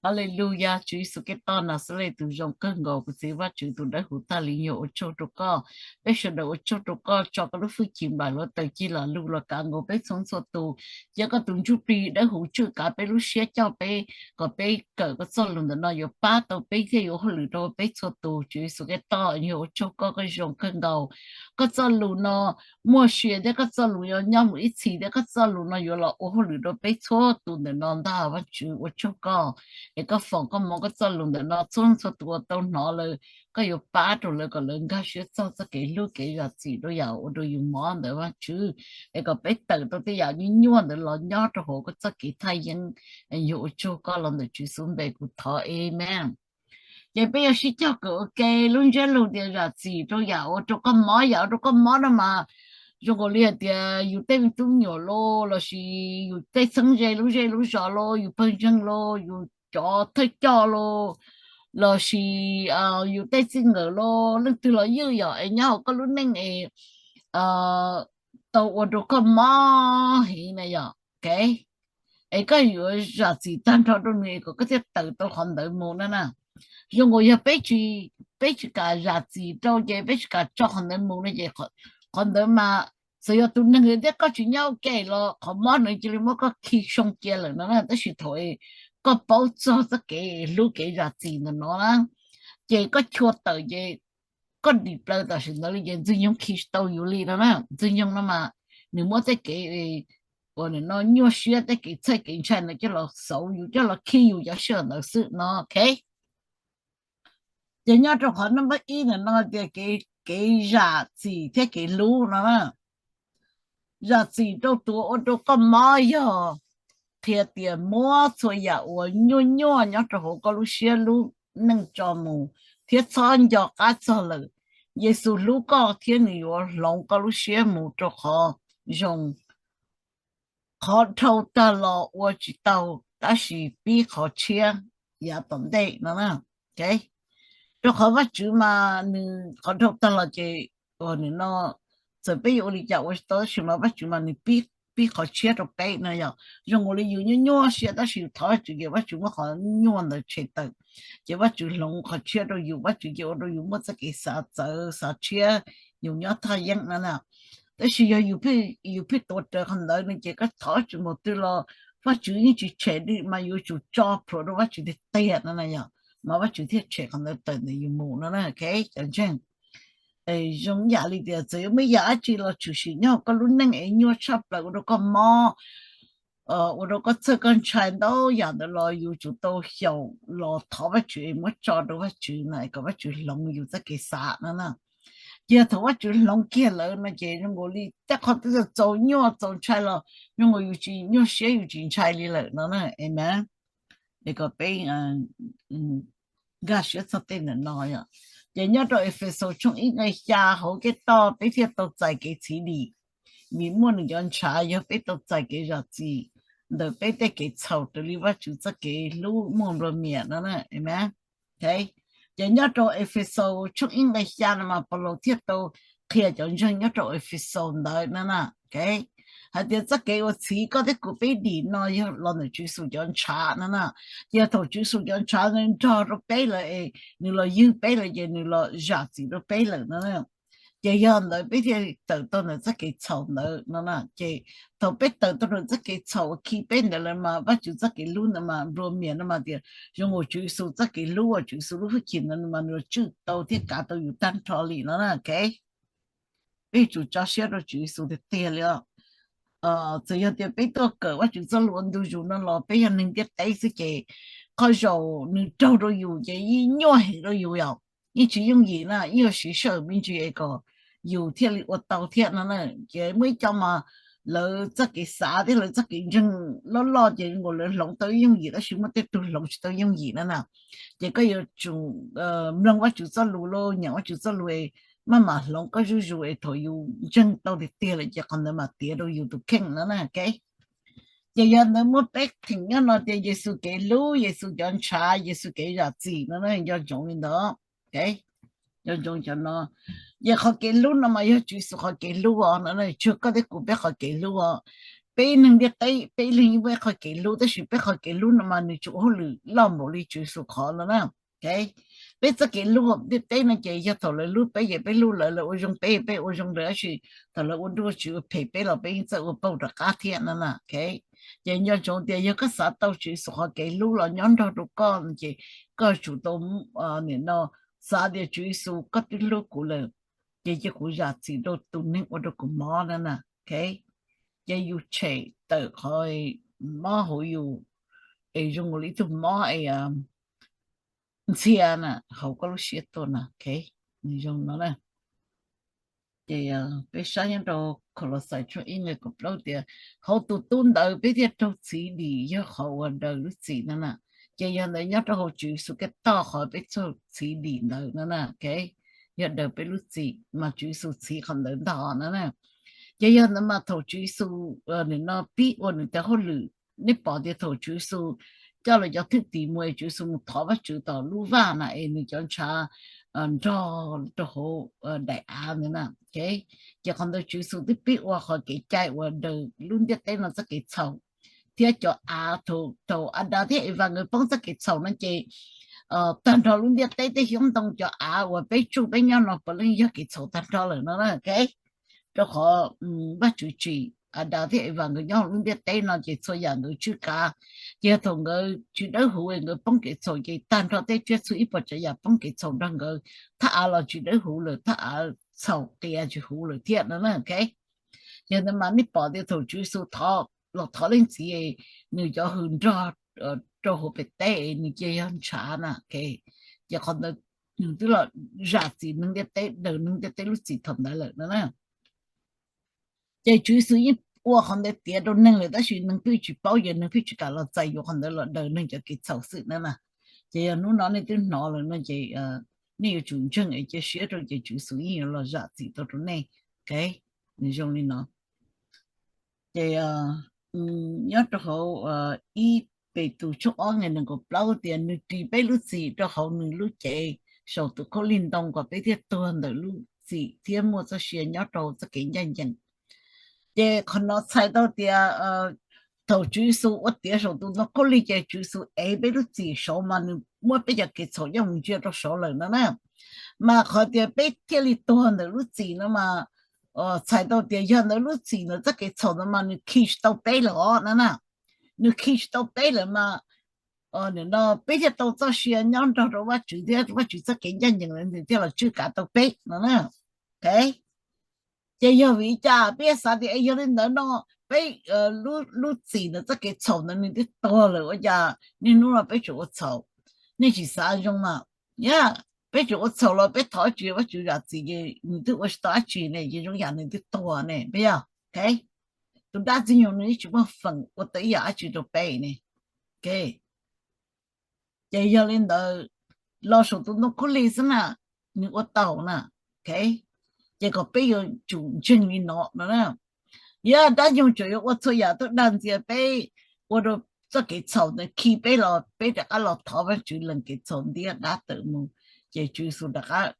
Haleluya, Tswv Yexus Khetos Naxales tus zoo kawg nkaus, kuv Txiv Vajtswv tus dawb huv tag li, yog ua tsaug rau koj. Peb sawv daws ua tsaug rau koj tso koj lub hwj chim nplaim hluav taws cig los lug los kav nkaus peb txhua txhua tus. Cia koj tus ntsuj plig dawb huv tswj kav peb lub siab coj peb kom peb kawm koj txoj lus ntawm no yuav pab tau peb thiab yuav ua hauj lwm rau peb txhua tus. Tswv Yexus Khetos, yog ua tsaug koj, koj zoo kawg nkaus. Koj txoj lus no muaj sia thiab koj txoj lus yuav nyob mus ib txhis thiab koj txoj lus no yuav los ua hauj lwm rau peb txhua tus ntawm no ntag. Vajtswv ua tsaug koj, es koj foom koj mov koj txoj lus ntawm no txhua txhua tus uas tau hnov lawm, koj yuav pab rau lawv kom lawv nkag siab txog txoj kev hlub kev zam txim rau yam ua rau yus mob ntawd Vajtswv, es kom peb tawm tau tej yam nyuaj nyuaj ntawd los nyob rau hauv koj txoj kev thaj yeeb. Yog ua tsaug koj los ntawm Tswv Yexus npe kuv thov, amen. Ces peb yuav sib cog kawm ua ke lub ntsiab lus tias zam txim rau yam ua rau koj mob. Yam ua rau koj mob no mas zoo nkaus li hais tias yus tej me tub me nyuam los, lossis yus tej txheeb ze lub zej lub zos los, yus pawg ntseeg los, yus cov thawj coj los, lossis yus tej txij nkawm los, leej twg los ywj yom, es nyob hauv koj lub neej es tau ua rau koj mob heev na yom, es koj yuav zam txim tag nrho rau nws es kom koj thiaj tawm tau qhov ntawd mus na na. Zoo nkaus yog peb tsis kam zam txim rau ces peb tsis kam tso qhov ntawd mus no ces qhov ntawd mas txawm yog tus neeg thiab koj tsis nyob ua ke los qhov mob no cia li muab koj khi soo cia lawm no na. Tab sis thaum koj paub txog txoj kev hlub kev zam txim ntawm no na, ces koj chua tawm ces koj dim plaws tam sim ntawd li ces Ntxwg Nyoog khi tsis tau yus li no na. Ntxwg Nyoog no mas nws muab tej kev uas nim no nyuaj siab, tej kev txhawj kev ntshai ntawd coj los xauv yus, coj los khi yus cov sij hawm ntawd xwb no, ok. Ces nyob rau qhov number ib ntawm no tias kev zam txim thiab kev hlub no na. Zam txim rau tus ua rau koj mob yog qhia tias muab txhua yam uas nyuaj nyuaj nyob rau hauv koj lub siab lub neej tso mus thiab txhob nco qab txog lawm. Yexus hlub koj thiab nws yuav hloov koj lub siab mus rau qhov zoo. Qhov dhau tag los ua tsis tau, tab sis pib qhov tshiab yav tom ntej no. Rau qhov Vajtswv mas nws qhov dhau tag los ces nim no txawm peb yuav ua li cas ua tsis tau tab sis mas Vajtswv mas nws pib qhov tshiab rau peb no yom. Zoo nkaus li yus nyuaj nyuaj siab tab sis yus thov Vajtswv ces Vajtswv muab qhov nyuaj ntawd tshem tawm, ces Vajtswv hloov qhov tshiab rau yus, Vajtswv ces ua rau yus muaj txoj kev xav txawv xav tshiab, yus nyob thaj yeeb no na. Tab sis yog yus pheej tuav rawv qhov ntawd no ces koj thov Vajtswv mus twg los Vajtswv yeej tsis tshem li, mas yuav tsum tso plhuav rau Vajtswv tiag tiag no na yom, mas Vajtswv thiaj tshem qhov ntawd tawm ntawm yus mus no na, cov ntseeg. Zoo yam li tias txawm yuav muaj yam dab tsi los tshwm sim nyob hauv koj lub neej es nyuaj tshaj plaws ua rau koj mob, ua rau koj txhawj koj ntshai ntau yam ntawd los yus tsum tau xyaum los thov Vajtswv es muab tso rau Vajtswv na kom Vajtswv hloov yus txoj kev xav no na. Ces yog thaum Vajtswv hloov kiag lawm no ces zoo nkaus li tej qhov twg txaus nyuaj txaus ntshai los zoo nkaus yus tsis nyuaj siab yus tsis ntshai li lawm no na, amen. Es kom peb nkag siab txog tej ntawm no. Ces nyob rau Efexus tshooj ib nqe xya hauv kev toj peb thiaj tau txais kev txhiv dim, vim muaj nws cov ntshav yog peb tau txais kev zam txim ntawm peb tej kev txhaum raws li Vajtswv txoj kev hlub muaj nplua mias no na. Ces nyob rau Efexus tshooj ib nqe xya no mas Paulus thiaj tau qhia cov ntseeg nyob rau Efexus ntawd no na, hais tias txoj kev uas txhiv koj thiab kuv peb dim no yog los ntawm Tswv Yexus cov ntshav no na. Ces yog thaum Tswv Yexus cov ntshav nrog rau peb lawm es nws los ywg peb lawm ces nws los zam txim rau peb lawm no. Ces yog ntawd peb thiaj tawm tau ntawm txoj kev txhaum ntawd no na. Ces thaum peb tawm tau ntawm txoj kev txhaum uas khi peb ntawd lawm mas Vajtswv txoj kev hlub ntawd mas nplua mias no mas tias zoo nkaus Tswv Yexus txoj kev hlub uas Tswv Yexus lub hwj chim ntawd mas nws tswj tau thiab kav tau yus tag nrho li no na. Peb yuav tsum tso siab rau Tswv Yexus tiag tiag li. Txawm yog tias peb tuaj kawm Vajtswv txoj lus ua ntu zus no los peb yog neeg ntiaj teb xwb ces qhov zaum nws raug rau yus ces yeej nyuaj heev rau yus yom, yeej tsis yooj yim na, yeej yuav siv sij hawm me ntsis es kom yus thiaj li ua tau thiab no na. Ces muaj ib co mas lawv txoj kev xav thiab lawv txoj kev ntseeg loj loj ces nkaus lawv hloov tau yooj yim tab sis muaj tej tug hloov tsis tau yooj yim no na. Ces koj yuav tsum mloog Vajtswv txoj lus los nyeem Vajtswv txoj lus es maj mam hloov koj zuj zus es thaum yus ntseeg tau tiag tiag lawm ces qhov ntawd mam tiav rau yus tus kheej no na. Ces yog ntawd muab peb theem nyob no tias Yexus kev hlub, Yexus cov ntshav, Yexus kev zam txim no na, nco ntsoov li ntawd. Nco ntsoov cov no. Ces qhov kev hlub no mas yog Tswv Yexus qhov kev hlub os no, tsuas koj thiab kuv peb qhov kev hlub os. peb neeg ntiaj teb peb leeg yeej muaj ib qho kev hlub, tab sis peb qhov kev hlub no mas nws tsis ua hauj lwm loj npaum li Tswv Yexus qhov no na. Peb txoj kev hlub ntiaj teb no ces yog thaum lawv hlub peb ces peb hlub lawv, lawv ua zoo peb peb ua zoo lawv, tab sis thaum lawv ua nruj ua tsiv ua phem peb los peb yeej txawj ua pauj rov qab thiab no na. Ces nco ntsoov tias yog koj xav tau Tswv Yexus qhov kev hlub los nyob nrog rau koj ces koj tsum tau nim no xav tias Tswv Yexus koj twb hlub kuv lawm, ces cia kuv zam txim rau tus neeg ua rau kuv mob no na. Ces yus tshem tawm qhov mob hauv yus es zoo li ib tug mob es ntxhia na hauv koj lub siab tuaj na. Nws zoo no na. Ces peb saib nyob rau Kolauxais tshooj ib nqe kaum plaub tias hauv tus tub ntawd peb thiaj raug txhiv dim yog qhov uas daws lub txim no na. Ces yog ntawd nyob rau hauv Tswv Yexus kiag toj qhov peb raug txhiv dim ntawd no na. Yog daws peb lub txim mas Tswv Yexus txhiv qhov ntawd ntag no na. Ces yog ntawd mas thaum Tswv Yexus nim no pib ua nws tes hauj lwm, nej pom tias thaum Tswv Yexus coj lawv cov thwj tim mus es Tswv Yexus mus thov Vajtswv tom lub vaj na es nws cov ntshav nrog rau hauv daim av ntawd na. Ces qhov ntawd Tswv Yexus twb pib ua qhov kev cai uas daws lub ntiaj teb no txoj kev txhaum thiab cov av. Thaum Adas thiab Evas nkawd poob txoj kev txhaum no ces tag nrho lub ntiaj teb tej xyoob ntoo cov av uas peb tsuj peb nyob no puav leej yog kev txhaum tag nrho lawm no na. Rau qhov Vajtswv tsim Adas thiab Evas nkawd nyob hauv lub ntiaj teb no ces txhua yam nkawd tswj kav. Ces yog thaum nkawd tsis dawb huv nkawd poob kev txhaum ces tag nrho tej tsiaj txhu ib puas tsav yam poob kev txhaum nrog nkawd. Thaj av los tsis dawb huv lawm, thaj av txhaum qias tsis huv lawm thiab no na. Yog ntawd mas nej pom tias thaum Tswv Yexus los thov leej txiv, nws cov hws nrog rau hauv pem teb nws cia yog ntshav na. Ces qhov ntawd nws twb los zam txim neeg ntiaj teb, daws neeg ntiaj teb lub txim thaum ntawd lawm no na. Ces Tswv Yexus yeej ua qhov ntawd tiav rau neeg lawm tab sis neeg pheej tsis paub ces neeg pheej tsis kam los txais yuav qhov ntawd los daws neeg cov kev txhaum xwb na na. Ces yog hnub no nej twb hnov lawm no ces nej yuav tsum ntseeg es cia siab rau ces Tswv Yexus yeej yuav los zam txim tau rau nej. Nws zoo li no. Ces nyob rau hauv ib Petus tshooj ob nqe nees nkaum plaub tias nws ris peb lub txim rau hauv nws lub cev saum tus khaub lig ntoo kom peb thiaj tuag ntawm lub txim thiab muaj txoj sia nyob rau txoj kev ncaj ncees. Ces qhov no txhais tau tias thaum Tswv Yexus ua tiav saum tus ntoo khaub lig ces Tswv Yexus ev peb lub txim saud mas nws muab peb cov kev txhaum coj mus ntsia rau saud lawm no na. Mas qhov tias peb thiaj li tuag ntawm lub txim no mas txhais tau tias yog ntawd lub txim ntawd txoj kev txhaum ntawd mas nws khi tsis tau peb lawm os no na. Nws khi tsis tau peb lawm mas no peb thiaj tau txoj sia nyob nrog rau Vajtswv thiab Vajtswv txoj kev ncaj ncees lawm nws thiaj los tswj kav tau peb no na. Ces yog vim li cas peb xav tias yog li ntawd no peb lub txim ntawd txoj kev txhaum ntawd nws twb tuag lawm ua cas niaj hnub no peb tseem ua txhaum? Nej tsis xav zoo mas, peb tseem ua txhaum los peb thov tsis Vajtswv zam txim ces nws twb ua tsis tau dab tsi ne, ces zoo yam nws twb tuag ne, puas yog? Tus dab ntxwg nyoog nws yeej tsis muaj feem ua tau ib yam dab tsi rau peb ne. Ces yog li ntawd los saum tus ntoo khaub lig xwb na, nws ua tau na. Ces kom peb yuav tsum ntseeg li no no na. Yog dab nyoog tseem yuav ua txhua yam tuaj dag ntxias peb, ua rau txoj kev txhaum ntawd khi peb los peb rov qab los thov Vajtswv lees kev txhaum ntiab dab tawm mus, ces Tswv Yexus rov qab,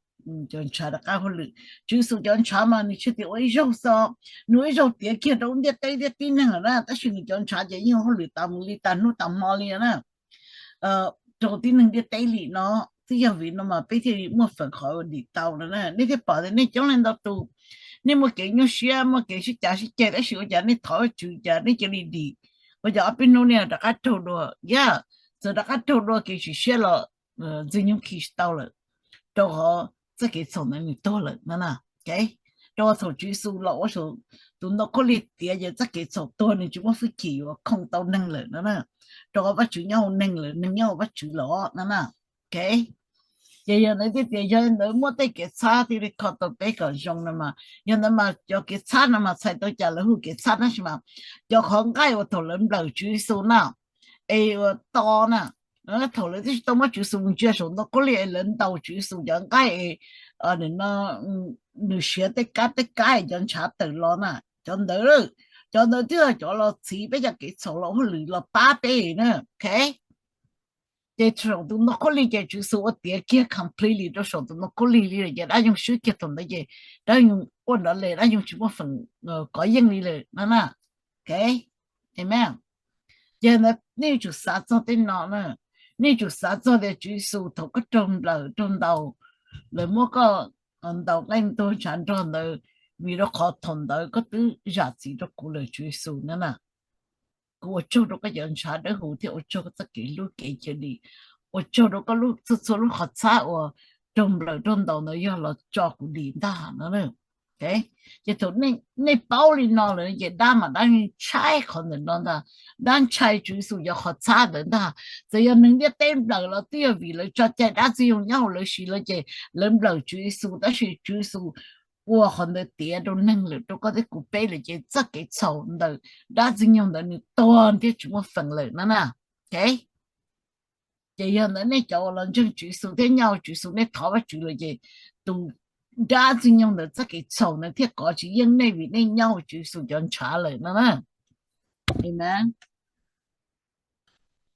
cov ntshav rov qab hauj lwm. Tswv Yexus cov ntshav mas nws tsis tias ua ib zaug xwb, nws ua ib zaug tiav kiag rau lub ntiaj teb thiab tib neeg lawm na, tab sis nws cov ntshav ces yeej hauj lwm tas mus li tas hnub tas hmo li na. Rau tib neeg ntiaj teb li no, twb yog vim no mas peb thiaj li muaj feem qhov ua dim tau no na. Nej thiaj pom tias nej coob leej ntau tus, nej muaj kev nyuaj siab muaj kev sib cav sib ceg tab sis ua cas nej thov Vajtswv cas nej cia li dim, ua cas ob peb hnub nej rov qab raug dua, yog txawm rov qab raug dua kev sim siab los ntxwg nyoog khi tsis tau lawm, rau qhov txoj kev txhaum ntawd nws tuag lawm no na. Rau qhov thaum Tswv Yexus los ua saum tus ntoo khaub lig tiav ces txoj kev txhaum tuag nws tsis muaj hwj chim yuav khoom tau neeg lawm no na, rau qhov Vajtswv nyob hauv neeg lawm, neeg nyob hauv Vajtswv lawm no na. Ces yog ntawd thiaj tias yog ntawd muaj tej kev txhab thiaj li kho tau peb kom zoo no mas, yog ntawd mas cov kev txhab no mas txhais tau cas lawv hu kev txhab tab sis mas cov qhov nqaij uas thaum lawv nplawm Tswv Yexus na, es ua to na, thaum lawv twb tsis tau muab Tswv Yexus mus ntsia saum ntoo khaub lig es lawv ntaus Tswv Yexus cov nqaij es nws siav tej kab tej kab es cov ntshav tawm los na, cov ntawd, cov ntawd twb yog cov los txhiv peb cov kev txhaum los hauj lwm los pab peb na. Ces saum tus ntoo khaub lig ces Tswv Yexus ua tiav kiag completely rau saum tus ntoo khaub lig li lawm ces dab yoog swb kiag thaum ntawd ces dab yoog ua nrov li, dab yoog tsis muaj feem kov yeej li lawm no na. Amen. Ces ntawd nej yuav tsum xav txog tej no na, nej yuav tsum xav txog tias Tswv Yexus thaum koj raug nplawm raug ntaus, lawv muab koj ntaus nqaij ntuag ntshav nrog ntawd, vim rau qhov thaum ntawd koj twb zam txim rau kuv lawm Tswv Yexus na na. Kuv ua tsaug rau koj cov ntshav dawb huv thiab ua tsaug koj txoj kev hlub kev cia li, ua tsaug rau koj txhua txhua lub qhov txhab uas raug nplawm raug ntaus ntawd yog los tso kuv dim ntag no. Ces thaum nej paub li no lawm ces dab mas dab ntshai qhov ntawm no ntag, dab ntshai Tswv Yexus cov qhov txhab ntawd ntag. Txawm yog neeg ntiaj teb nplawm los twb yog vim lawv tso cai dab Ntxwg Nyoog nyob hauv lawv siv lawm ces lawv nplawm Tswv Yexus, tab sis Tswv Yexus ua qhov ntawd tiav rau neeg lawm, rau koj thiab kuv peb lawm ces txoj kev txhaum ntawm dab Ntxwg Nyoog ntawd nws tuag thiab tsis muaj feem lawm no na. Ces yog ntawd nej cov uas los ntseeg Tswv Yexus thiab nyob hauv Tswv Yexus nej thov Vajtswv lawm ces tus dab Ntxwg Nyoog ntawd txoj kev txhaum ntawd thiaj kov tsis yeej nej vim nej nyob hauv Tswv Yexus cov ntshav lawm no na. Amen.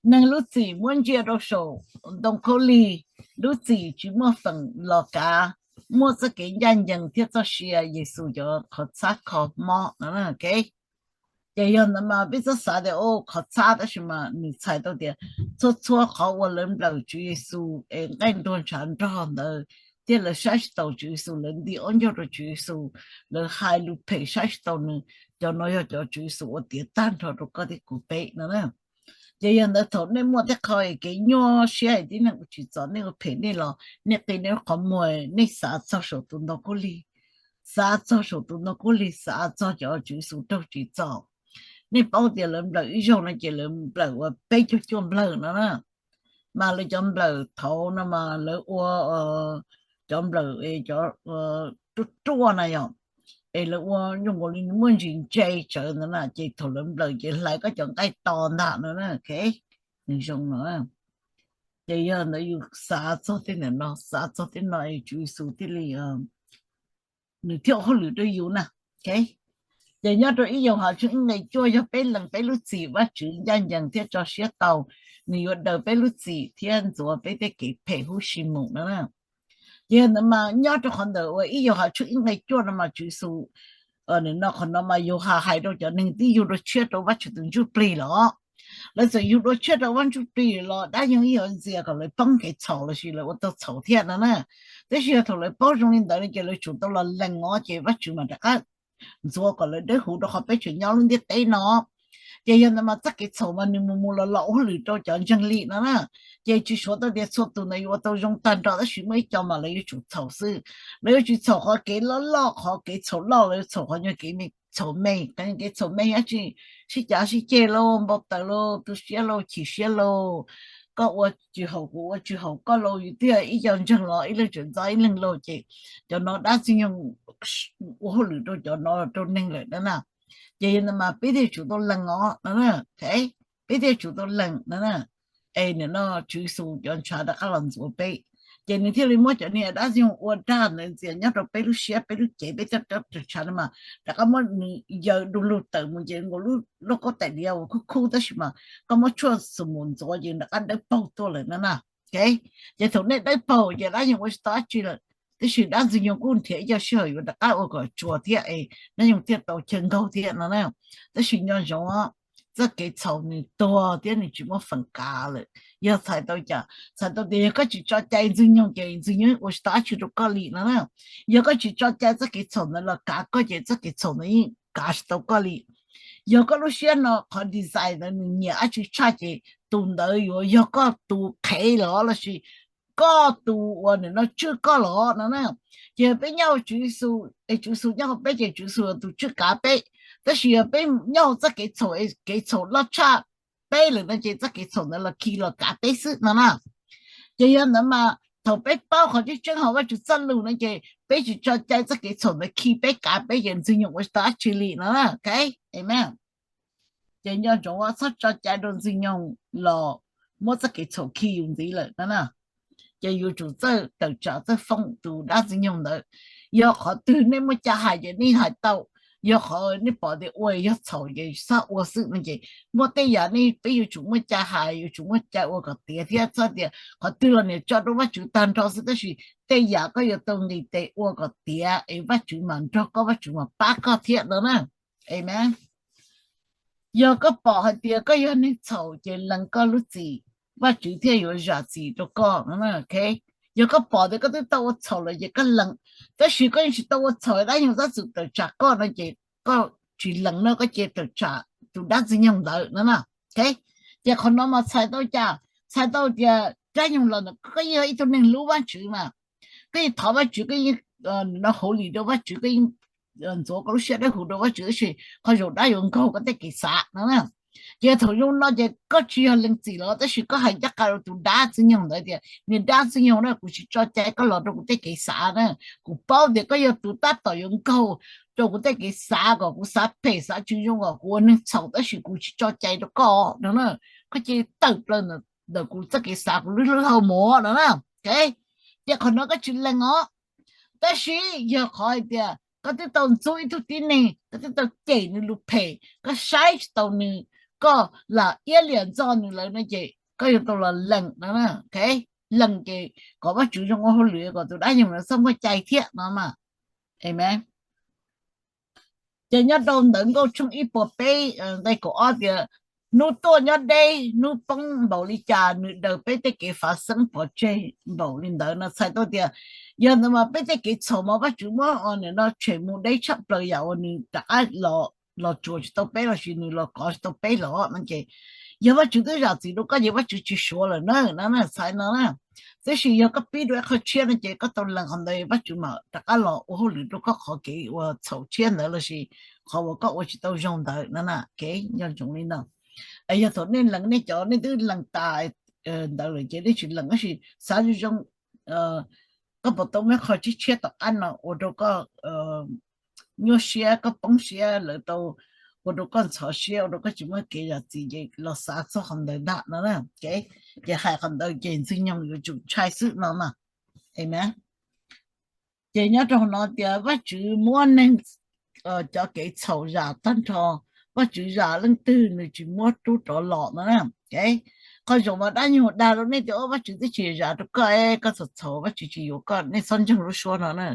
Neeg lub txim muab ntsia rau saum ntoo khaub lig, lub txim tsis muaj feem los kav, muaj txoj kev ncaj ncees thiab txoj sia Yexus cov qhov txhab kho mob no. Ces yog ntawd mas peb txhob xav tias qhov txhab, tab sis mas nws txhais tau tias txhua txhua qhov uas lawv nplawm Tswv Yexus es nqaij ntuag ntshav nrog ntawd, thiab lawv saib tsis taus Tswv Yexus, lawv nti ob ncauj rau Tswv Yexus, lawv hais lus phem saib tsis taus nws, cov no yog cov Tswv Yexus ua tiav tag nrho rau koj thiab kuv peb no. Ces yog ntawd thaum nej muaj tej qho kev nyuaj siab es tib neeg ua tsis txaus nej ua phem nej los nej qi nej lub qhov muag, nej xav txog saum tus ntoo khaub lig, xav txog saum tus ntoo khaub lig, xav txog cov Tswv Yexus raug tsis txaus. Nej paub tias lawv nplawm ib zaug no ces lawv nplawm ua peb caug cuaj nplawg no na. Mas lawv cov nplawm thaud no mas lawv ua cov nplawm cov ruaj ruaj na yom, es lawv ua zoo nkaus li muaj ntsis ntse tsawv ntawd na, ces thaum lawv nplawm ces hlais koj cov nqaij to ntag no na. Nws zoo no. Ces yog ntawd yus xav txog tej ntawm no, xav txog tej no es Tswv Yexus thiaj li nws thiaj ua hauj lwm rau yus na. Ces nyob rau ib Yauhas tshooj ib nqe cuaj, yog peb lees peb lub txim, Vajtswv ncaj ncees thiab tso siab tau, nws yuav daws peb lub txim thiab ntxuav peb tej kev phem huv si mus no. Ces ntawd mas nyob rau qhov ntawm uas ib Yauhas tshooj ib nqe cuaj no mas Tswv Yexus, no qhov no mas Yauhas hais rau cov neeg twb yug dua tshiab rau Vajtswv tus ntsuj plig los, lawv txawm yug dua tshiab rau Vaj Ntsuj Plig los dab yeej ib yuav ntxias kom lawv poob kev txhaum lossis lawv ua tau txhaum thiab no na. Tab sis yog thaum lawv paub zoo li ntawd no ces lawv tsum tau los lees os, ces Vajtswv mas rov qab ntxuav kom lawv dawb huv rau qhov peb tseem nyob lub ntiaj teb no. Ces yog ntawd mas txoj kev txhaum mas nws mus mus los los ua hauj lwm rau cov ntseeg li no na. Ces tsis suav tau tias txhua tus ntawd yuav ua tau zoo tag nrho, tab sis muaj ib co mas lawv yuav tsum txhaum xwb. Lawv yuav tsis txhaum qhov kev loj loj, qhov kev txhaum loj, lawv yuav txhaum qhov nyuag kev txhaum me. Qhov kev txhaum me yog tsis sib cav sib ceg lauj, npau taws lauj, tu siab lauj, chim siab lauj, koj ua tsis haum kuv ua tsis haum koj lauj, yus twb yog ib co ntseeg los ib leeg tseem ntxov ib leeg lauj, ces cov no dab Ntxwg Nyoog ua hauj lwm rau cov no rau neeg lawm na. Ces yog ntawd mas peb thiaj tsum tau lees os no, peb thiaj tsum tau lees no. Es nim no Tswv Yexus cov ntshav rov qab los ntxuav peb, ces nws thiaj li muab cov niag dab Ntxwg Nyoog ua dag ntawd ntxias nyob rau peb lub siab peb lub cev, peb thiaj rov tawm tshav no mas rov qab muab nws yaws du lug tawm mus ces nkaus lub lauj kaub tais diav uas khub khub tab sis mas koj muab tshuaj xus mus ntxuav ces rov qab dawb paug tuaj lawm no na. Ces thaum nej dawb paug ces dab Ntxwg Nyoog ua tsis tau dab tsi lawm, tab sis dab Ntxwg Nyoog kuj nrhiav ib co sij hawm yuav rov qab ua kom tsuas thiab es dab Ntxwg Nyoog thiaj tau chaw nkaug thiab no na. Tab sis nco ntsoov, txoj kev txhaum nws tuag thiab nws tsis muaj feem kav lawm. Yog txhais tau cas? Txhais tau tias yog koj tsis tso cai Ntxwg Nyoog ces Ntxwg Nyoog ua tsis tau dab tsi rau koj li no na. Yog koj tsis tso cai txoj kev txhaum ntawd los kav koj ces txoj kev txhaum ntawd yeej kav tsis tau koj li. Yog koj lub siab no qhov design ntawd nws nyiam dab tsi tshaj ces tus ntawd yuav yog koj tus qhev los lossis koj tus uas nim no tswj koj los no na. Ces peb nyob hauv Tswv Yexus es Tswv Yexus nyob hauv peb ces Tswv Yexus yog tus tswj kav peb. Tab sis yog peb nyob hauv txoj kev txhaum, kev txhaum loj tshaj peb lawm no ces txoj kev txhaum ntawd los khi los kav peb xwb no na. Ces yog ntawd mas thaum peb paub qhov tseeb tseeb hauv Vajtswv txoj lus no ces peb tsis tso cai txoj kev txhaum ntawd khi peb kav peb ces Ntxwg Nyoog ua tsis tau dab tsi li no. Amen. Ces nco ntsoov txhob tso cai rau Ntxwg Nyoog los muab txoj kev txhaum khi yus ntxiv lawm no na. Ces yuav tsum txawj tawm tsam txawj foob tus dab Ntxwg Nyoog ntawd. Yog qhov twg nej muaj cai hais ces nej hais tau, yog qhov nej pom tias ua yog txhaum ces txhob ua xwb no ces muaj tej yam nej peb yuav tsum muaj cai hais, yuav tsum muaj cai ua kom tiav thiab txhob tias qhov twg los niam tso rau Vajtswv tag nrho xwb, tab sis tej yam koj yuav tau nqis tes ua kom tiav es Vajtswv mam nrog koj, Vajtswv mam pab koj thiab no na. Amen. Yog koj pom hais tias koj yog neeg txhaum ces lees koj lub txim, Vajtswv thiaj yuav zam txim rau koj. Yog koj pom tias koj twb tau ua txhaum lawm ces koj lees, tab sis koj yeej tsis tau ua txhaum, dab nyoog tab txwm tawm tsam koj no ces koj tsis lees no, koj cia tawm tsam tus dab ntxwg nyoog ntawd no. Ces qhov no mas txhais tau cas? Txhais tau tias dab nyoog los ntawm koj yeej yog ib tug neeg hlub Vajtswv mas, koj yeej thov Vajtswv, koj yeej no hauv li rau Vajtswv, koj yeej ntxuav koj lub siab dawb huv rau Vajtswv, tab sis qhov zaum dab yuav nkaug koj tej kev xav no. Ces thaum zoo no ces koj tsis yog lees txim los, tab sis koj hais ncaj qha rau tus dab ntxwg nyoog ntawd tias, niag dab ntxwg nyoog na, kuv tsis tso cai koj los rau kuv tej kev xav na. Kuv paub tias koj yog tus tab tom yuav nkaug rau kuv tej kev xav kom kuv xav phem xav tsis zoo kom kuv ua neeg txhaum, tab sis kuv tsis tso cai rau koj no na. Koj cia li tawm plaws ntawm kuv txoj kev xav, kuv lub hlwb hau mus no na. Ces qhov no koj tsis lees os. Tab sis yog qhov hais tias koj twb tau ntxub ib tug tib neeg, koj twb tau cem nws lus phem, koj saib tsis taus nws, koj lam iab liam ntxo nws lawm no ces koj yuav tau los lees no. Lees ces kom Vajtswv zoo ua hauj lwm kom tus dab nyoog ntawd txhob muaj cai thiab no mas. Amen. Ces nyob rau Ntawv Nkauj tshooj ib puas peb nqe kaum ob tias, hnub tuaj nyob deb, hnub poob npaum li cas, nws daws peb tej kev fav xeeb pov tseg npaum li ntawd no. Txhais tau tias yog ntawd mas peb tej kev txhaum mas Vajtswv muab nim no tshem mus deb tshaj plaws yam uas nws rov qab los tsuas tsis tau peb lossis nws los kov tsis tau peb los no ces yog Vajtswv twb zam txim rau koj ces Vajtswv tsis suav lawm na, no txhais no na. Tab sis yog koj pib dua ib qho tshiab no ces koj tau lees qhov ntawd Vajtswv mam rov qab los ua hauj lwm rau koj qhov kev ua txhaum tshiab ntawd lossis qhov uas koj ua tsis tau zoo ntawd no na. Nco ntsoov li no. Yog thaum nej lees nej cov nej twb lees tas ntawd lawm ces nej tsis lees, tab sis xav zoo zoo, koj puas tau muaj qhov tshiab tshiab tom qab no ua rau koj nyuaj siab, koj poob siab, lawv tau ua rau koj ntxhov siab, ua rau koj tsis muaj kev zam txim ces los xav txog qhov ntawd ntag no. Ces hais qhov ntawd ces ntxwg nyoog yuav tsum ntshai xwb no mas. Amen. Ces nyob rau no tias Vajtswv muab neeg cov kev txhaum zam tag nrho. Vajtswv zam leej twg nws tsis muab rub rov los no. Qhov zaum mas dab nyoog dag rau nej tias ua Vajtswv twb tsis zam rau koj, koj txhaum txhaum Vajtswv tsis yuav koj, nej txhob ntseeg lub suab no na.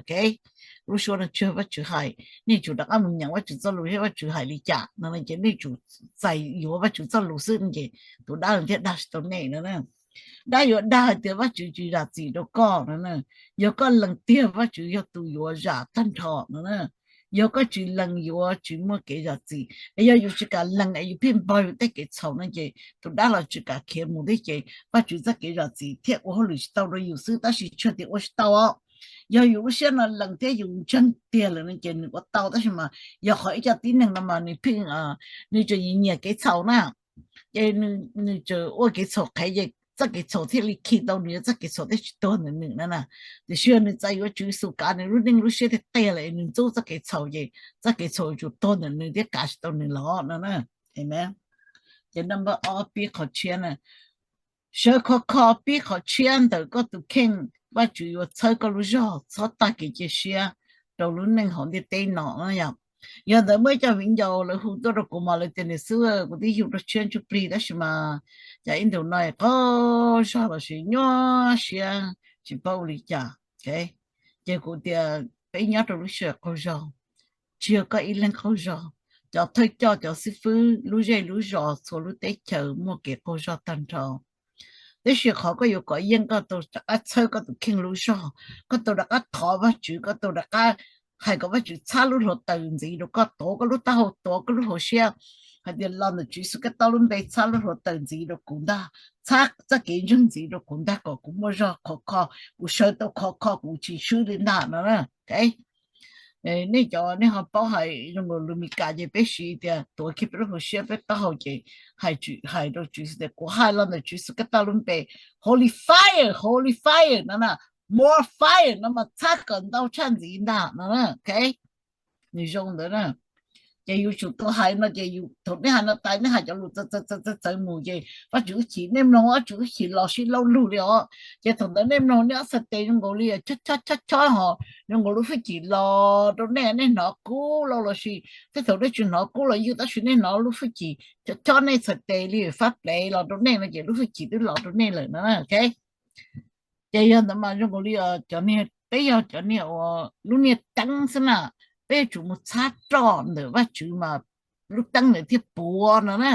Lub suab no tsis yog Vajtswv hais, nej tsum rov qab mus nyeem Vajtswv txoj lus seb Vajtswv hais li cas no ces nej tsum txais yuav Vajtswv txoj lus xwb no ces tus dab no thiaj dag tsis tau nej no. Dab yuav dag hais tias Vajtswv tsis zam txim rau koj no. Yog koj lees tiag Vajtswv yog tus yuav zam tag nrho no. Yog koj tsis lees yuav tsis muaj kev zam txim, es yog yus tsis kam lees es yus pheej npog yus tej kev txhaum no ces tus dab los tsis kam khiav mus thiab ces Vajtswv txoj kev zam txim thiaj ua hauj lwm tsis tau rau yus xwb, tab sis tsis yog tias ua tsis tau os. Yog yus lub siab no lees thiab yus ntseeg tiag lawm no ces nws ua tau, tab sis mas yog qhov ib co tib neeg no mas nws pheej, nws tseem nyiam nyiam kev txhaum na, ces nws tseem ua kev txhaum qhev ces txoj kev txhaum thiaj li khi tau nws, txoj kev txhaum thiaj tsis tuag ntawm nws na. Tiam sis yog nws txais yuav Tswv Yexus kav nws lub neej lub siab tiag tiag lawm nws ntxub txoj kev txhaum ces txoj kev txhaum yuav tsum tuag ntawm nws thiab kav tsis tau nws los no. Amen. Ces number ob pib qhov tshiab na, sawv khov kho pib qhov tshiab ntawm koj tus kheej, Vajtswv yuav txhawb koj lub zog txhob tag kev cia siab rau lub neej hauv ntiaj teb no. Yog ntawd muaj ib co viv ncaus lawv hu tuaj rau kuv mas lawv tias niam xwb, kuv twb yug rau tshiab ntsuj plig tab sis mas cas ib ntus no qaug zog lossis nyuaj siab tsis paub ua li cas. Ces kuv tias peb nyob rau lub sij hawm qaug zog, tsis yog koj ib leeg qaug zog, cov thawj coj cov xib fwb lub zej lub zos txhua lub teb chaws muaj kev qaug zog tag nrho. Tab sis qhov koj yuav kov yeej koj tau rov qab txhawb koj tus kheej lub zog, koj tau rov qab thov Vajtswv, koj tau rov qab hais kom Vajtswv txhab lub hluav taws ntxiv rau koj, tuav koj lub taub hau, tuav koj lub hauv siab hais tias los ntawm Tswv Yexus Khetos lub npe txhab lub hluav taws ntxiv rau kuv ntag, txhab txoj kev ntseeg ntxiv rau kuv ntag kom kuv muaj zog khov kho, kuv sawv tau khov kho kuv tsis swb li ntag no. Nej cov nej ho paub hais zoo nkaus lus Mis Kas ces peb siv tias tuav kiag peb lub hauv siab peb taub hau ces hais rau Tswv Yexus tias kuv hais los ntawm Tswv Yexus Khetos lub npe, Holy Fire, Holy Fire no na, more fire no mas txhab kom ntau tshaj ntxiv ntag no. Nws zoo ntawd na. Ces yus tsum tau hais no ces thaum nej hais no tas nej hais cov lus txawv txawv mus ces Vajtswv wb chim, nej mloog Vajtswv wb chim los sib laub lug li os. Ces thaum ntawd nej mloog nej ob txhais tes zoo nkaus li chob chob chob ho zoo nkaus lub hwj chim los rau nej, nej hnov kub los lossis tej thaum nej tsis hnov kub los ywj tab sis nej hnov lub hwj chim chob chob nej txhais tes li fab plev los rau nej no ces lub hwj chim twb los rau nej lawm no. Ces yog ntawd mas zoo nkaus li cov niag, peb yog cov niag uas lub niag teeb xwb na, peb yuav tsum mus txhab roj ntawm Vajtswv mas lub teeb ntawd thiaj puav no na.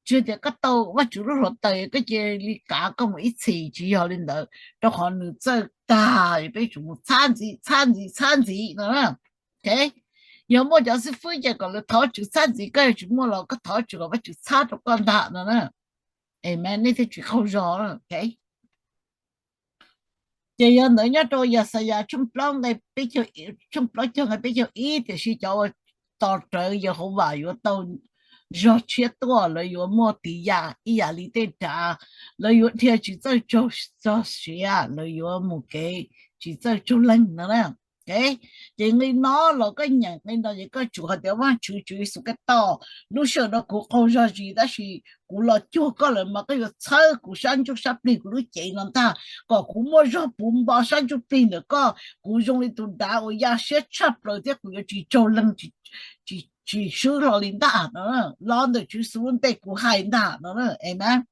Tsis tias koj tau Vajtswv lub hluav taws koj cia li kav koj mus ib txhis, tsis yog li ntawd, rau qhov nws txawj tag, peb tsum mus txhab ntxiv txhab ntxiv txhab ntxiv no na. Yog muaj cov xib fwb ces kom lawv thov Vajtswv txhab ntxiv, koj yuav tsis muaj los koj thov Vajtswv kom Vajtswv txhab rau koj ntag no na. Amen, nej thiaj tsis qaug zog. Ces yog ntawd nyob rau Yaxayas tshooj plaub nqe, tshooj plaub caug nqe peb caug ib, tiam sis cov uas tos rawv Yehauvas yuav tau zog tshiab tuaj, lawv yuav muaj tis yam ib yam li tej dav, lawv yuav dhia tsis txawj tsaug zog siav, lawv yuav mus kev tsis txawj tsaug leeg no na. Ces nqi no los koj nyeem nqi no ces koj tsum hais tias Vajtswv, Tswv Yexus Khetos, lub sij hawm no kuv qaug zog zis tab sis kuv los cuag koj lawm mas koj yuav txhawb kuv sab ntsuj sab plig kuv lub cev no ntag, kom kuv muaj zog puv npo sab ntsuj plig ntawm koj, kuv zoo li tus dav uas ya siab tshaj plaws thiab kuv yuav tsis tsaug leeg, tsis swb hlo li ntag no. Los ntawm Tswv Yexus lub npe kuv hais ntag no. Amen.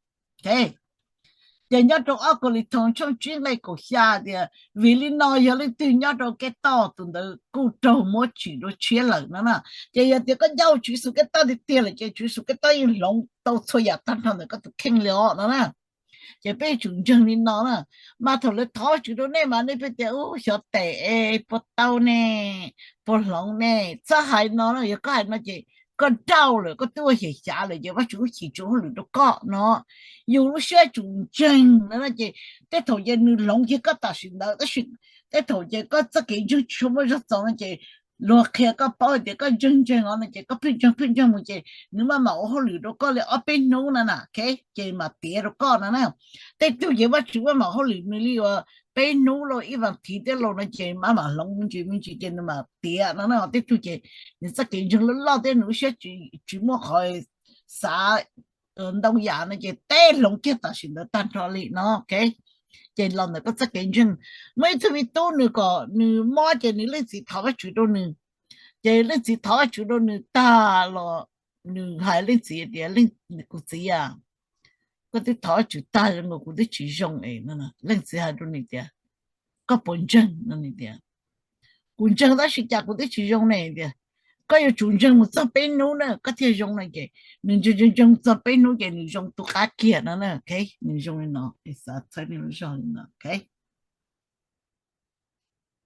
Ces nyob rau ob Kauleethoos tshooj tsib nqe kaum xya tias, vim li no yog leej twg nyob rau Khetos tus ntawd kuj raug muab tsim dua tshiab lawm no na. Ces yog tias koj ncauj Tswv Yexus Khetos tiag tiag lawm ces Tswv Yexus Khetos yeej hloov tau txhua yam tag nrho ntawm koj tus kheej li os no na. Ces peb yuav tsum ntseeg li no na. Mas thaum lawv thov Vajtswv rau nej mas nej pheej tias, ub, xyov tes es puas tau ne, puas hloov ne, txhob hais no na. Yog koj hais no ces koj dauj lawm, koj twb ua xyem xyav lawm ces Vajtswv kuj chim tsis ua hauj lwm rau koj no. Yus lub siab tsum ntseeg no ces tej thaum ces nws hloov kiag koj tam sim ntawd tab sis tej thaum ces koj txoj kev ntseeg tsis tshua muaj zog txaus no ces luag qhia koj paub hais tias koj ntseeg ntseeg os no ces koj pheej ntseeg pheej ntseeg mus ces nws maj mam ua hauj lwm rau koj li ob peb hnub no na, ces mam tiav rau koj no na. Tej tug ces Vajtswv maj mam ua hauj lwm nws li uas peb hnub los ib vas thiv thiab los no ces maj mam hloov me ntsis me ntsis ces nws mam tiav no na. Tej tug ces nws txoj kev ntseeg loj loj thiab nws lub siab tsis muaj qhov xav ntau yam no ces teb hloov kiag tam sim ntawd tag nrho li no. Ces los ntawm koj txoj kev ntseeg. Muaj ib tug me tub nws kom nws mob ces nws leej txiv thov Vajtswv rau nws. Ces leej txiv thov Vajtswv rau nws tag los nws hais leej txiv tias, kuv txiv a, koj twb thov Vajtswv tag zoo nkaus kuv twb tsis zoo es. Leej txiv hais rau nws tias, koj puas ntseeg no? Nws tias, kuv ntseeg tab sis cas kuv twb tsis zoo ne? Tias, koj yuav tsum ntseeg mus txog peb hnub na koj thiaj zoo no. Ces nws ntseeg ntseeg ntseeg txog peb hnub ces nws zoo tu qab kiag no na. Nws zoo li no, xav txhawb nej lub zog li no.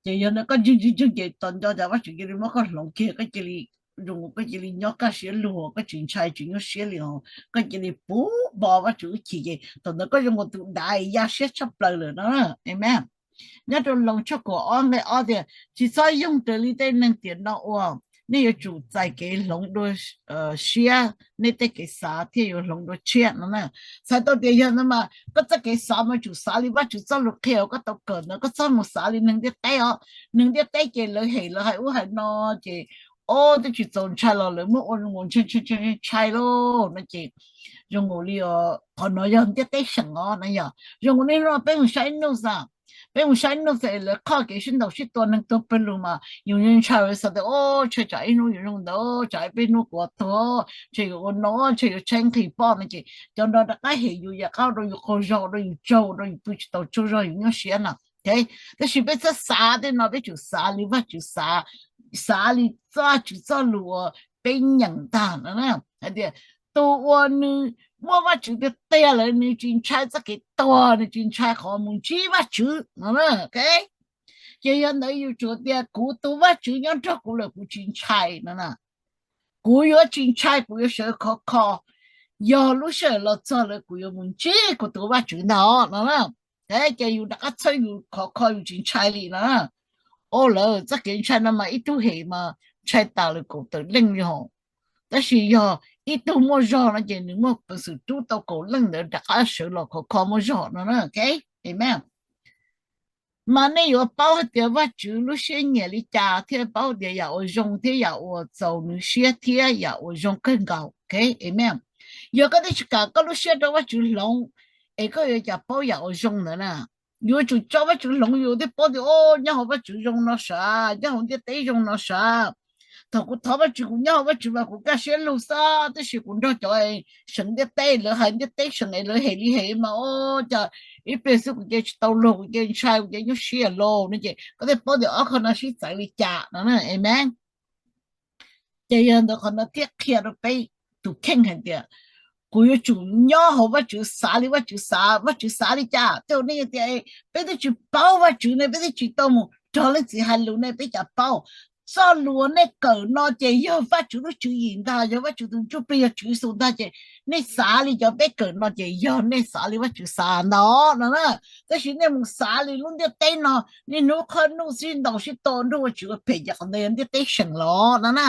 Ces yog ntawd koj ntseeg ntseeg ntseeg ces tos nco cas Vajtswv cia li muab koj hloov kiag, koj cia li zoo, koj cia li nyob kaj siab lug, koj tsis ntshai tsis nyuaj siab li os, koj cia li puv npo Vajtswv lub chim ces thaum ntawd koj zoo nkaus tus dav ya siab tshaj plaws lawm no. Amen. Nyob rau Loos tshooj kaum ob nqe ob tias, tsis txhob yoog raws li tej neeg tiam no ua, nej yuav tsum txais kev hloov dua siab, nej tej kev xav thiaj yuav hloov dua tshiab no na. Txhais tau tias yog ntawd mas koj txoj kev xav mas tsum xav li Vajtswv txoj lus qhia uas koj tau kawm ntawd, koj txhob mus xav li neeg ntiaj teb os. Neeg ntiaj teb ces lawv hem lawv hais ub hais no ces, o, twb tsis txaus ntshai los lawv muab ua zoo nkaus ntshai ntshai ntshai lauj no ces zoo nkaus li qhov no yog ntiaj teb seem os no yog zoo nkaus niaj hnub no peb mus saib news a, peb mus saib news es lawv qhoj kev sib ntaus sib tua neeg tuag pawg lug mas yus ntshai xav tias, o, ntshai tsam ib hnub yuav zoo ntawd, tsam ib peb hnub kuv tuag, ntshai yuav ua no, ntshai yuav tshaib nqhis poj no ces cov no rov qab hem yus, yam qab ua rau yus qaug zog, ua rau yus tsaug, ua rau yus pw tsis tau tsaug zog, yus nyuaj siab na. Tab sis peb txhob xav tej no, peb tsum xav li Vajtswv xav, xav li Vajtswv txoj lus uas peb nyeem ntag no hais tias, tus uas nws muaj Vajtswv tiag tiag lawm nws tsis ntshai txoj kev tuag, nws tsis ntshai qhov mus ntsib Vajtswv no. Ces yog ntawd yus tsum tias kuv tus Vajtswv nyob nrog kuv lawm kuv tsis ntshai no. Kuv yuav tsis ntshai, kuv yuav sawv khov kho, yog lub sij hawm los txog lawm kuv yuav mus ntsib kuv tus Vajtswv ntag no. Ces yus rov qab txhawb yus khov kho yus tsis ntshai li no. O, lawv txoj kev ntshai no mas ib tug hem mas ntshai tas lawm kaum tawm leej li hos. Tab sis yog ib tug muaj zog no ces nws muaj peev xwm rub tau kaum leej ntawd rov qab sawv los khov kho muaj zog no. Amen. Mas nej yuav paub hais tias Vajtswv lub siab nyiam li cas thiaj paub tias yam uas zoo thiab yam uas txaus nws siab thiab yam uas zoo kawg nkaus. Amen. Yog koj twb tsis kam koj lub siab rau Vajtswv hloov, es koj yuav cas paub yam uas zoo ntawd na? Yuav tsum tso Vajtswv hloov yus thiaj paub tias, o, nyob hauv Vajtswv zoo no sav, nyob hauv ntiaj teb zoo no sav. Thaum kuv thov Vajtswv, kuv nyob hauv Vajtswv mas kuv kaj siab lug xwb, tab sis kuv nrog cov seem ntiaj teb, lawv hais ntiaj teb seem es lawv hem li hem mas, o, cas ib pliag xwb kuv cia tsis tau luag, kuv cia ntshai, kuv cia nyuaj siab lauj no ces koj thiaj paub tias ob qho no sib txawv li cas no. Amen. Ces yog ntawd qhov no thiaj qhia rau peb tus kheej hais tias kuv yuav tsum nyob hauv Vajtswv, xav li Vajtswv xav. Vajtswv xav li cas? Tej zaum nej tias peb twb tsis paub Vajtswv ne, peb twb tsis tau mus nrog Leej Txiv hais lus ne, peb cas paub? Txoj lus uas nej kawm no ces yog Vajtswv lub tswv yim ntag, yog Vajtswv tus Ntsuj Plig, yog Tswv Yexus ntag. Ces nej xav li cov peb kawm no ces yog nej xav li Vajtswv xav ntag no na. Tab sis nej mus xav li lub ntiaj teb no, niaj hnub qhoj nuj sib ntaus sib tua nrog Vajtswv ua phem, ces qhov ntawd yog ntiaj teb seem los no na.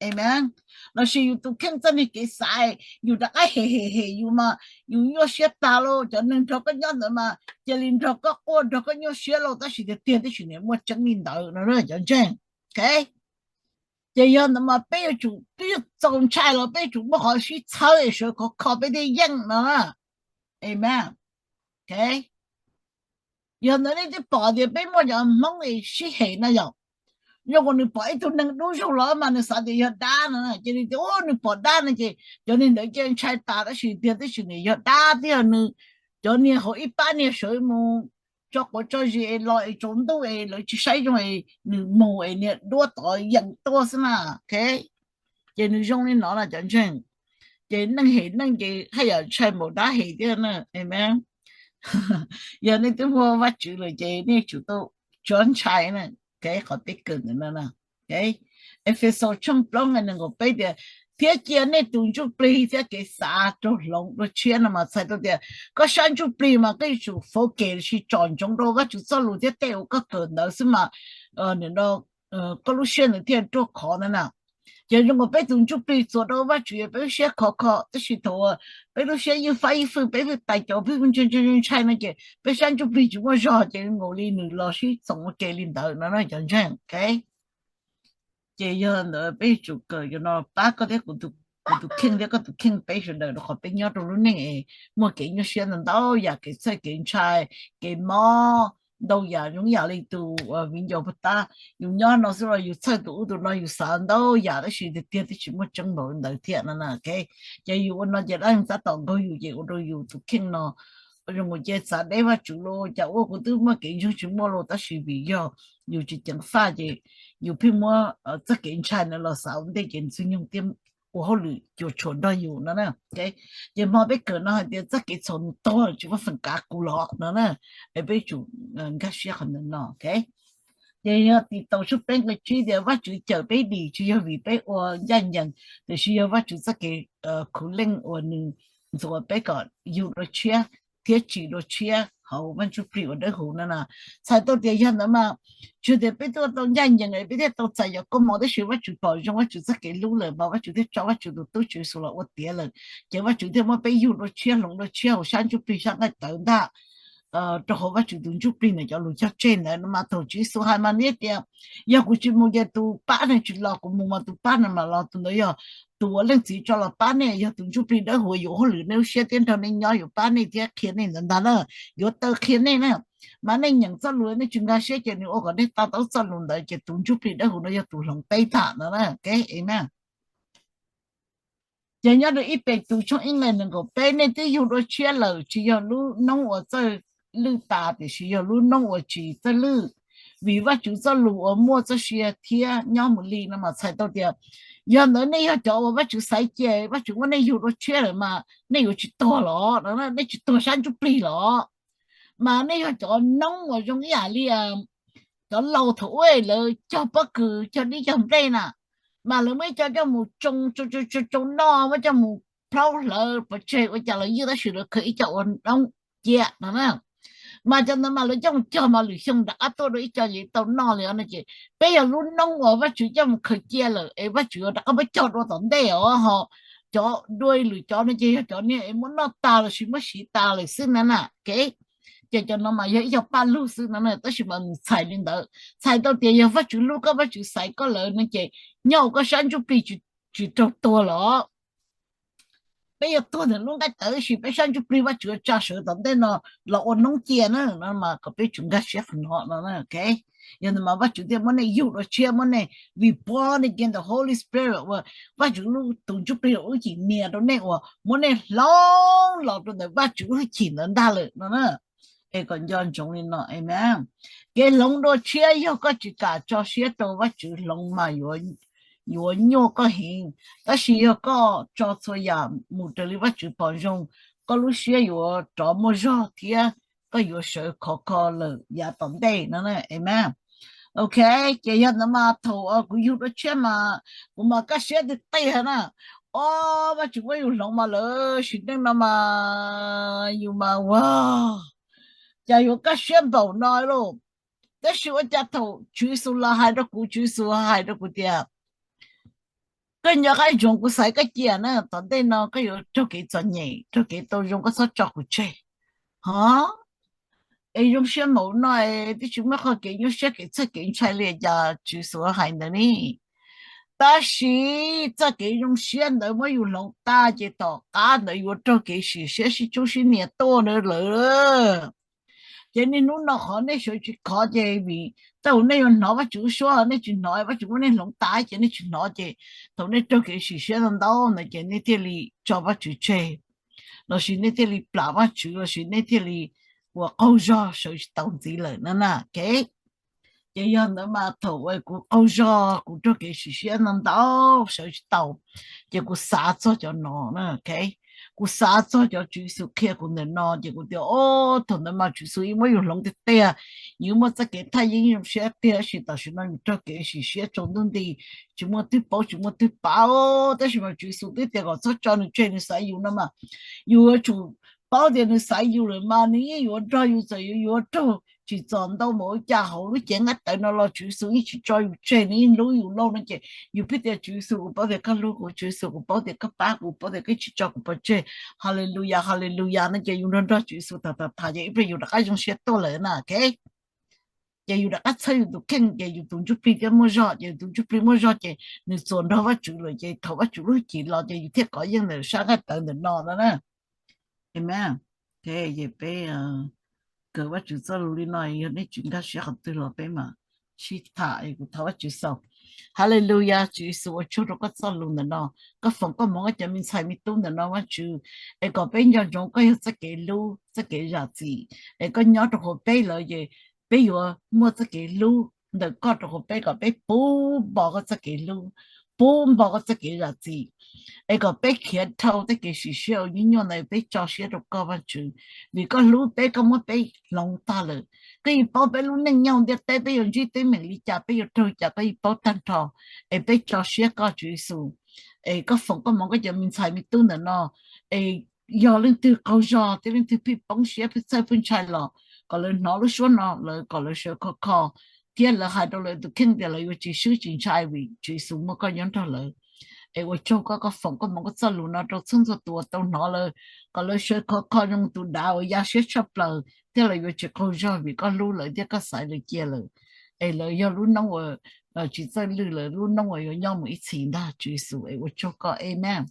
Amen. Lossis yus tus kheej txoj niag kev xav, yus rov qab hem hem hem yus mas yus nyuaj siab tag lauj. Cov neeg nrog koj nyob ntawd mas cia li nrog koj quaj nrog koj nyuaj siab lauj, tab sis tiag tiag tab sis nws muaj tseeb li ntawd no cov ntseeg. Ces yog ntawd mas peb yuav tsum, twb yuav txaus ntshai los peb yuav tsum muaj qhov sib txhawb es sawv khov kho peb thiaj yeej no. Amen. Yog ntawd nej twb pom tias peb muaj cov Hmoob es sib hem na yom, zoo uas nws pom ib tug neeg dub zog los mas nws xav tias yog dab no, ces nws tias ua nws pom dab no ces cov niag ntawd cia ntshai tas, tab sis tiag tab sis nws yog dab thiab nws, cov niag hauv ib pab niag sawv mus tso quav tso zis es los es tsaus ntuj es lawv tsis saib zoo es nws mus es niag duab tod yeem tuaj xwb na. Ces nws zoo li no na cov ntseeg. Ces neeg hem neeg ces haj yam ntshai npaum dab hem thiab na. Amen. Yog nej twb muaj Vajtswv lawm ces nej tsum tau tsuav ntshai na. Qhov peb kawm ntawm no na. Efexus tshooj plaub nqe nees nkaum peb tias, thiab cia nej tus ntsuj plig thiab kev xav raug hloov dua tshiab no mas txhais tau tias koj sab ntsuj plig mas koj yuav tsum focus lossis tsom ntsoov rau Vajtswv txoj lus thiab tej uas koj kawm ntawd xwb mas nim no koj lub siab ntawd thiaj ruaj khov ntawd na. Ces zoo uas peb tus ntsuj plig txuas rau Vajtswv es peb lub siab khov kho, tab sis thaum uas peb lub siab ywj fab ywj fwj, peb fwj tais cov peb ntshai ntshai ntshai no ces peb sab ntsuj plig tsis muaj zog ces nkaus li nws los sib txoos ua ke li ntawd no cov ntseeg. Ces yog ntawd peb yuav tsum kawm cov no pab koj thiab kuv tus kheej thiab koj tus kheej, peb sawv daws rau qhov peb nyob rau lub neej es muaj kev nyuaj siab ntau ntau yam, kev txhawj kev ntshai, kev mob, ntau yam zoo yam li tus viv ncaus puag ta, yus nyob no xwb los yus txhawj tus ub tus no, yus xav ntau yam tab sis tiag tiag twb tsis muaj tseeb npaum li ntawd thiab no na. Ces yus ua no ces dab neeg tab tom nkaug yus ces ua rau yus tus kheej no zoo ua ces txav deb Vajtswv los cas ua kuv twb muaj kev ntseeg tsis muaj los, tab sis vim yog yus tsis ceev faj ces yus pheej muab txoj kev ntshai ntawd los xav ua ntej ces Ntxwg Nyoog thiaj ua hauj lwm cuam tshuam nrog yus no. Ces hmo peb kawm no hais tias txoj kev txhaum nws tuag tsis muaj feem kav kuv los no na. Es peb tsum nkag siab qhov ntawd no. Ces yog Titaus tshooj peb nqe tsib tias Vajtswv cawm peb dim tsis yog vim peb ua ncaj ncees, tiam sis yog Vajtswv txoj kev khuv leej uas nws ntxuav peb kom yug dua tshiab thiab tsim dua tshiab hauv Vaj Ntsuj Plig uas dawb huv no na. Txhais tau tias yog ntawd mas tsis tias peb tuaj tau ncaj ncees es peb thiaj tau txais cov koob hmoov, tab sis Vajtswv pom zoo Vajtswv txoj kev hlub lawm mas Vajtswv thiaj tso Vajtswv tus tub Tswv Yexus los ua tiav lawm, ces Vajtswv thiaj muab peb yug dua tshiab hloov dua tshiab hauv sab ntsuj plig sab nqaij tawv ntag. Rau hauv Vajtswv tus ntsuj plig ntawm cov lus cog tseg ntawd no mas thaum Tswv Yexus hais mas nws tias yog kuv tsis mus ces tus pab no tsis los, kuv mus mas tus pab no mam los. Tus ntawd yog tus uas Leej Txiv tso los pab nej, yog tus Ntsuj Plig Dawb Huv yuav ua hauj lwm nej lub siab thiab nrog nej nyob yuav pab nej thiab qhia nej ntawd ntag na, yuav taw qhia nej na. Mas nej nyeem txoj lus nej tsis nkag siab ces nws ua kom nej to taub txoj lus ntawd ces tus Ntsuj Plig Dawb Huv no yog tus hloov peb tham no na. Ces nyob rau ib Petus tshooj ib nqe nees nkaum peb, nej twb yug dua tshiab lawm, tsis yog lub noob uas txawj lwj tas tiam sis yog lub noob uas tsis txawj lwj, vim Vajtswv txoj lus uas muaj txoj sia thiab nyob mus li no mas txhais tau tias yog ntawd nej yog cov uas Vajtswv xaiv cia, Vajtswv muab nej yug dua tshiab lawm mas nej yuav tsis tuag los, nej tsis tuag sab ntsuj plig los. Mas nej yog cov noob uas zoo ib yam li cov laus thaum ub lawv cog pob kws cog dib cog nplej na, mas lawv muab ib co coj mus tsoo tsoo tsoo noj, muab coj mus plaub hlawv pov tseg ua cas los ywj, tab sis lawv khaws ib co ua noob cia no na. Mas cov ntawd mas lawv coj mus cog mas lwm xyoo rov qab tuaj dua ib co ces tau noj li no. Ces peb yog lub noob uas Vajtswv coj mus khaws cia lawm es Vajtswv rov qab muab cog dua tom ntej os ho. Cov dua lwm cov no ces yog cov niag es muab noj tas lossis muab siv tas lawm xwb na na. Ces cov no mas yog ib co paj lug xwb no na, tab sis mas nws txhais li ntawd, txhais tau tias yog Vajtswv hlub koj, Vajtswv xaiv koj lawm no ces nyob hauv koj sab ntsuj plig tsis raug tuag los. Peb yuav tuag ntawm lub nqaij tawv tab sis peb sab ntsuj plig Vajtswv tsa sawv tom ntej no los ua noob cia na no mas kom peb tsum nkag siab qhov no no. Yog ntawd mas Vajtswv thiaj muab nej yug dua tshiab, muab nej, vim born again the Holy Spirit uas Vajtswv lub tus ntsuj plig uas wb cim nias rau nej uas muab nej hloov los rau ntawm Vajtswv lub hwj chim ntawd ntag lawm no na. Es kom nco ntsoov li no, amen. Kev hloov dua tshiab yog koj tsis kam tso siab rau Vajtswv hloov mas yuav yuav nyuaj koj heev. Tab sis yog koj tso txhua yam mus raws li Vajtswv pom zoo, koj lub siab yuav rov muaj zog thiab koj yuav sawv khov kho lawm yav tom ntej no. Amen. Ok, ces yog ntawd mas thaum kuv yug dua tshiab mas kuv mas kaj siab tiag tiag na. Ob, Vajtswv muab yus hloov mas lawv sim neej no mas yus mas ua cas yuav kaj siab npaum no lauj. Tab sis ua cas thaum Tswv Yexus los hais rau kuv, Tswv Yexus hais rau kuv tias, koj nco qaib ntsoov kuv xaiv koj cia na, tom ntej no koj yuav raug kev txom nyem, raug kev tau zoo, koj txhob tso kuv tseg. Ho, es zoo siab npaum no es twb tsis muaj qhov kev nyuaj siab kev txhawj kev ntshai li cas, Tswv Yexus hais ntawd ne. Tab sis txoj kev zoo siab ntawd muab yus hloov tag ces tom qab ntawd yuav raug kev sim siab sib tsub sib nias tuaj na lawm. Ces niaj hnub no qhov nej sawv tsis khov ces vim thaum nej yuav hnov Vajtswv suab nej tsis hnov, Vajtswv muab nej hloov tas ces nej tsis hnov, ces thaum nej raug kev sim siab ntau ntau ntawd ces nej thiaj li tso Vajtswv tseg, lossis nej thiaj li plam Vajtswv, lossis nej thiaj li ua qaug zog sawv tsis tau ntxiv lawm na na. Ces yog ntawd mas thaum kuv qaug zog kuv raug kev sim siab ntau ntau sawv tsis tau, ces kuv xav txog cov no. Kuv xav txog cov Tswv Yexus qhia kuv ntawm no ces kuv tias, o, thaum ntawd mas Tswv Yexus yeej muab yus hloov tiag tiag, yus muaj txoj kev thaj yeeb zoo siab tiag, tab sis tam sim no yus raug kev sim siab tsaus ntuj nti, tsis muaj twg paub tsis muaj twg pab. Tab sis mas Tswv Yexus twb tias kom txhob tso nws tseg, nws xaiv yus no mas, yus yuav tsum paub tias nws xaiv yus lawm mas nws yeej yuav nrog yus, txawm yus yuav raug tsim txom ntau npaum li cas hauv lub cev nqaij tawv no los Tswv Yexus yeej tsis tso yus tseg, nws yeej hlub yus lauj no ces yus pheej tias, Tswv Yexus, kuv paub tias koj hlub kuv, Tswv Yexus, kuv paub tias koj pab kuv, kuv paub tias koj tsis tso kuv pov tseg. Hallelujah, hallelujah no ces yus nrog nrog Tswv Yexus tham tham tham ces ib pliag yus rov qab zoo siab tuaj lawm na. Ces yus rov qab txhawb yus tus kheej ces yus tus ntsuj plig thiaj muaj zog, ces yus tus ntsuj plig muaj zog ces nws txuas nrog Vajtswv lawm ces thaum Vajtswv lub hwj chim los ces yus thiaj kov yeej ntawm sab nqaij tawv ntawm no na. Amen. Ces peb kawm Vajtswv txoj lus li no, yog nej tsis nkag siab qhov twg los peb mam sib tham es kuv thov Vajtswv xaus. Hallelujah, Tswv Yexus ua tsaug rau koj txoj lus ntawm no, koj foom koj hmoov koj cov me ntxhais me tub ntawm no Vajtswv, es kom peb nco ntsoov koj yog txoj kev hlub txoj kev zam txim, es koj nyob rau hauv peb lawm ces peb yuav muaj txoj kev hlub ntawm koj rau hauv peb kom peb puv npo koj txoj kev hlub, puv npo koj txoj kev zam txim, es kom peb khiav dhau tej kev sim siab uas nyuaj nyuaj ntawd peb tso siab rau koj Vajtswv, vim koj hlub peb koj muab peb hloov tag lawm. Koj yeej paub peb lub neej nyob ntiaj teb peb yuav ntsib teeb meem li cas peb yuav raug cas koj yeej paub tag nrho, es peb tso siab koj Tswv Yexus, es koj foom koj hmoov koj cov me ntxhais me tub ntawm no, es yog leej twg qaug zog thiab leej twg pheej poob siab pheej txhawj pheej ntshai los kom lawv hnov lub suab no lawv kom lawv sawv khov kho, thiab lawv hais rau lawv tus kheej tias lawv yuav tsis swb tsis ntshai vim Tswv Yexus muaj koj nyob nrog lawv. Es ua tsaug koj, koj foom koj hmoov koj txoj lus no rau txhua txhua tus uas tau hnov lawm, kom lawv sawv khov kho zoo tus dav uas ya siab tshaj plaws thiab lawv yuav tsis qaug zog vim koj hlub lawv thiab koj xaiv lawv cia lawm. Es lawv yog lub noob uas tsis txawj lwj lawm, lub noob uas yuav nyob mus ib txhis ntag Tswv Yexus, es ua tsaug koj, amen.